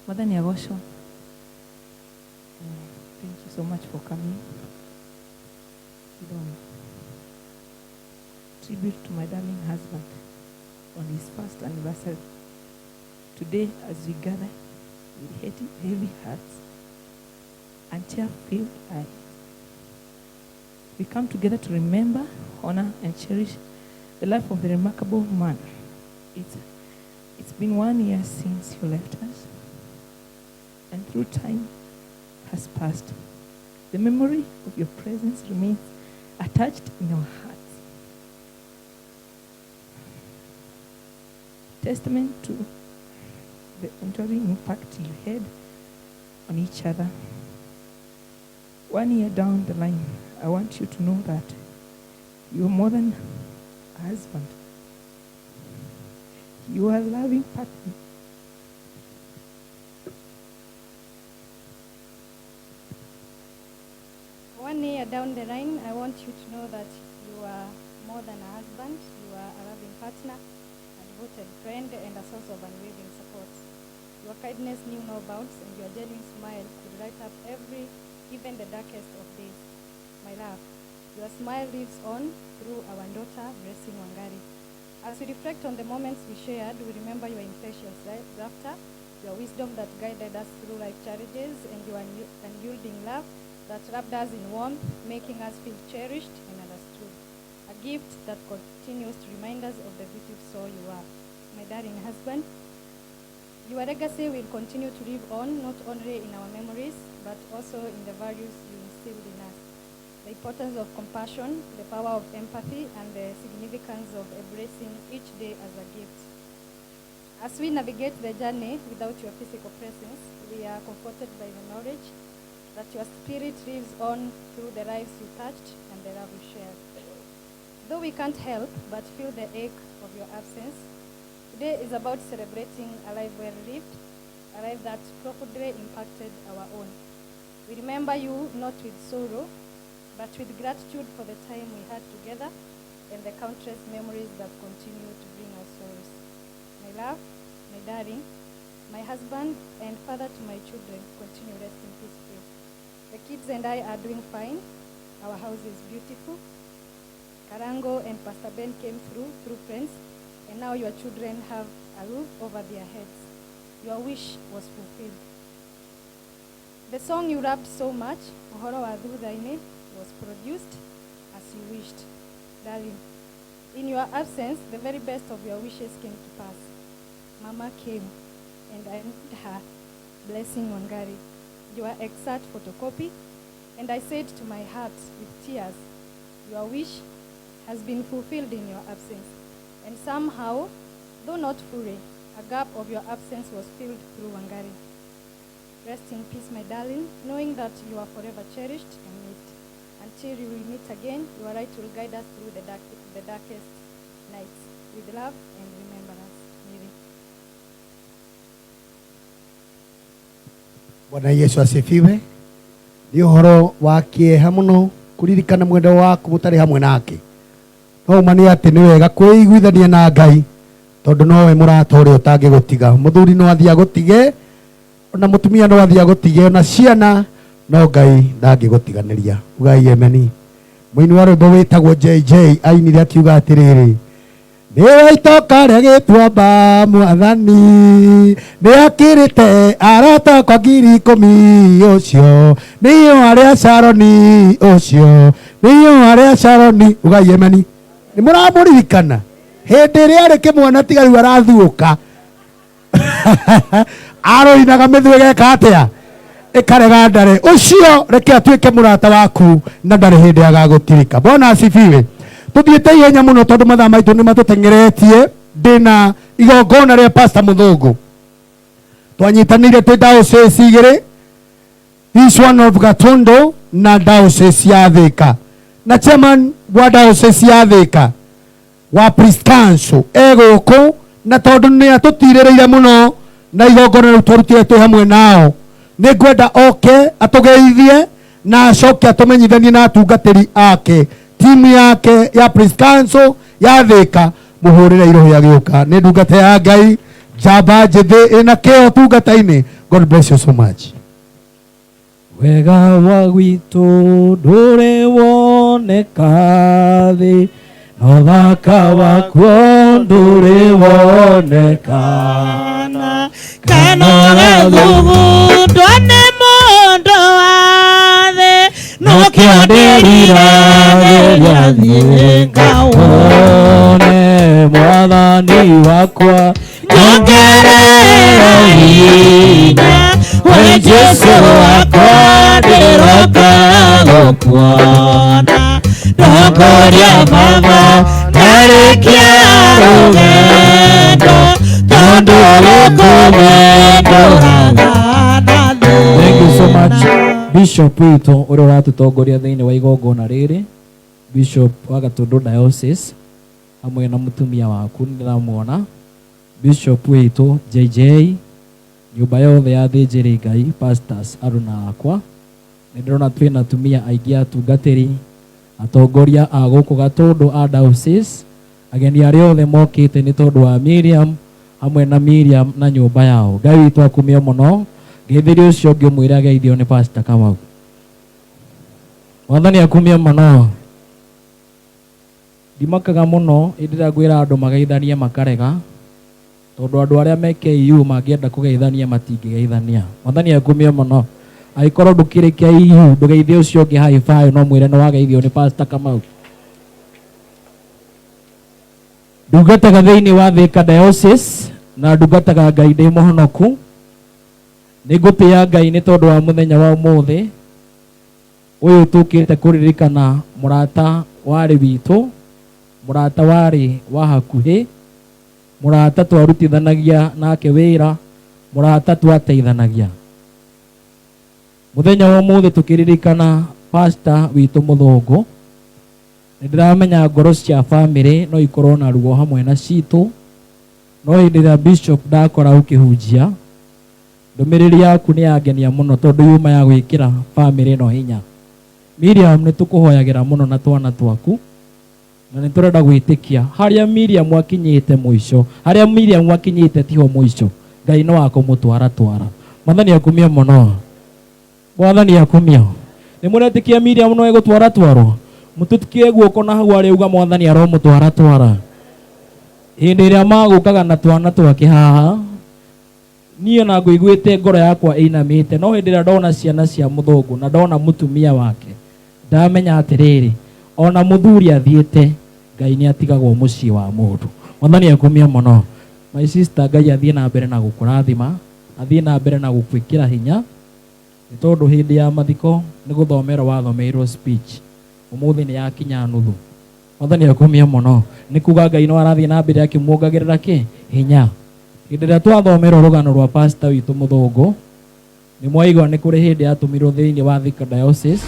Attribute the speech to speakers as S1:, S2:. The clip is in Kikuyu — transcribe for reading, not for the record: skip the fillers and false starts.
S1: Mwathani agocwo. Thank you so much for coming. Don't. Tribute to my darling husband on his first anniversary. Today, as we gather with heavy, heavy hearts and tear-filled eyes, we come together to remember, honor, and cherish the life of the remarkable man. It's been 1 year since you left us, and through time has passed, the memory of your presence remains attached in our hearts. Testament to the enduring impact you had on each other. 1 year down the line, I want you to know that you are more than a husband. You are a loving partner.
S2: 1 year down the line, I want you to know that you are more than a husband, you are a loving partner, a devoted friend, and a source of unwavering support. Your kindness knew no bounds, and your genuine smile could light up every, even the darkest of days. My love, your smile lives on through our daughter, Blessing Wangari. As we reflect on the moments we shared, we remember your infectious laughter, your wisdom that guided us through life challenges, and your unyielding love that wrapped us in warmth, making us feel cherished and understood. A gift that continues to remind us of the beautiful soul you are. My darling husband, your legacy will continue to live on, not only in our memories, but also in the values you instilled in us. The importance of compassion, the power of empathy, and the significance of embracing each day as a gift. As we navigate the journey without your physical presence, we are comforted by the knowledge that your spirit lives on through the lives you touched and the love you shared. Though we can't help but feel the ache of your absence, today is about celebrating a life well lived, a life that profoundly impacted our own. We remember you not with sorrow, but with gratitude for the time we had together and the countless memories that continue to bring us solace. My love, my darling, my husband and father to my children, continue resting peacefully. The kids and I are doing fine. Our house is beautiful. Karango and Pastor Ben came through friends, and now your children have a roof over their heads. Your wish was fulfilled. The song you loved so much, Ũhoro wa Thutha-inĩ, was produced as you wished. Darling, in your absence, the very best of your wishes came to pass. Mama came, and I named her Blessing Wangari, your exact photocopy, and I said to my heart with tears, your wish has been fulfilled in your absence. And somehow, though not fully, a gap of your absence was filled through Wangari. Rest in peace, my darling, knowing that you are forever cherished and missed. Until we will meet again, your light will guide us through the darkest nights. With love and remembrance, Mary.
S3: Bwana Yesu asifiwe. Nĩ ũhoro wa kĩeha mũno kũririkana mwendo waku mũtarĩ hamwe nake, no ma nĩ atĩ nĩ wega kwĩiguithania na Ngai tondũ nowe mũrata ũrĩa ũtangĩgũtiga. Mũthuri no athiĩ agũtige, ona mũtumia no athiĩ agũtige, ona ciana, no Ngai ndangĩgũtiganĩria. Ugai emeni. Mũini wa rwĩmbo wĩtagwo JJ ainire akiuga atĩrĩrĩ, nĩwe itoka rĩa gĩtuamba, mwathani nĩ akĩrĩte arata kwa 10,000, ũcio nĩyo arĩa Sharoni, ũcio nĩyo arĩa Sharoni. Ugai emeni. Nĩ mũramũririkana hĩndĩ ĩrĩa arĩ kĩmwana, tiga rĩu arathuũka, aroinaga mĩthu ĩgeka atĩa, ĩkarega ndare. Ũcio reke atuĩke mũrata waku na ndarĩ hĩndĩ agagũtirika. Bwana asifiwe. Tuthiĩte ihenya mũno tondũ mathaa maitũ nĩ matũteng'eretie. Ndĩna igongona rĩa Pastor Mũthũngũ, twanyitanĩire twĩ diocese igĩrĩ, this one of Gatondo na diocese ya Thika, na chairman wa diocese ya Thika wa Priest Council e gũkũ, na tondũ nĩ atũtirĩrĩire mũno na igongona rĩu twarutire twĩ hamwe nao, nĩ ngwenda oke atũgeithie na acoke atũmenyithanie na atungatĩri ake, timu yake ya Priest Council ya Thika. Mũhũrĩre iroho agĩũka. Nĩ ndungata ya Ngai, njamba njĩthĩ ĩna kĩo tungata-inĩ. God bless you so much.
S4: Wega wa gwitũ ndũrĩ woneka thĩ, na ũthaka wakuo ndũrĩ woneka.
S5: Kana ũgathugundwo nĩ mũndũ wa thĩ, no kĩondiragĩria thiĩ ngawone.
S4: Wone mwathani wakwa,
S5: Nyongerera hinya, we Jesu wakwa, ndĩroka gũkuona. Ndongoria Baba, ndarĩkia rũgendo, tondũ gũkũmendũraga na
S4: Thank you so much
S5: thĩna.
S4: Bishop witũ ũrĩa ũratũtongoria thĩinĩ wa igongona rĩrĩ, Bishop wa Gatũndũ Diocese hamwe na mũtumia waku nĩndĩramuona, Bishop witũ JJ, nyũmba yothe ya thĩnjĩri Ngai, pastors aruna akwa, nĩndĩrona twĩna atumia aingĩ atungatĩri, atongoria a gũkũ Gatũndũ a diocese, ageni arĩa othe mokĩte nĩ tondũ wa Miriam hamwe na Miriam na nyũmba yao. Ngai witũ akumio mũno. Ngeithĩria ũcio ũngĩ ũmwĩre ageithio nĩ Pastor Kamau. Mwathani akumio mũno. Ndimakaga mũno hĩndĩ ĩrĩa ngwĩra andũ mageithanie makarega, tondũ andũ arĩa me KU mangĩenda kũgeithania matingĩgeithania. Mwathani akumio mũno. Angĩkorwo ndũkĩrĩ KU ndũgeithie ũcio ũngĩ high five, no mwĩre nĩ wageithio nĩ Pastor Kamau. Ndungataga thĩinĩ wa Thika Diocese na ndungataga Ngai ndĩ mũhonoku. Nĩ ngũtĩĩa Ngai nĩ tondũ wa mũthenya wa ũmũthĩ ũyũ tũkĩte kũririkana mũrata warĩ witũ, mũrata warĩ wa hakuhĩ, mũrata twarutithanagia nake wĩra, mũrata twateithanagia. Mũthenya wa ũmũthĩ tũkĩririkana pastor witũ mũthũngũ, nĩ ndĩramenya ngoro cia bamĩrĩ no ikorwo na ruo hamwe na citũ, no hĩndĩ ĩrĩa bishop ndakora ũkĩhunjia, ndũmĩrĩri yaku nĩ yangenia mũno tondũ yuma ya gwĩkĩra bamĩrĩ ĩno hinya. Miriam, nĩ tũkũhoyagĩra mũno na twana twaku, na nĩ tũrenda gwĩtĩkia harĩa Miriam akinyĩte mũico, harĩa Miriam akinyĩte tiho mũico, Ngai no akũmũtwara twara. Mwathani akumio mũno. Mwathani akumio. Nĩ mũretĩkia Miriam no egũtwara twarwo? Mũtũtikie guoko na hau arĩuga Mwathani aromũtwara twara. Hĩndĩ ĩrĩa magũkaga na twana twake haha, niĩ na ngũiguĩte ngoro yakwa ĩinamĩte, no hĩndĩ ĩrĩa ndona ciana cia mũthũngũ na ndona mũtumia wake, ndamenya atĩrĩrĩ, ona mũthuri athiĩte, Ngai nĩ atigagwo mũciĩ wa mũndũ. Mwathani akumio mũno. My sister, Ngai athiĩ na mbere na gũkũrathima, athiĩ na mbere na gũkwĩkĩra hinya, nĩ tondũ hĩndĩ ya mathiko nĩ gũthomerwo wathomeirwo speech, ũmũthĩ nĩ yakinya nuthu. Mwathani akumio mũno. Nĩ kuga Ngai no arathiĩ na mbere akĩmuongagĩrĩra kĩ hinya. Hĩndĩ ĩrĩa twathomerwo rũgano rwa pastor witũ mũthũngũ, nĩ mwaigua nĩ kũrĩ hĩndĩ yatũmirwo thĩinĩ wa Thika Diocese.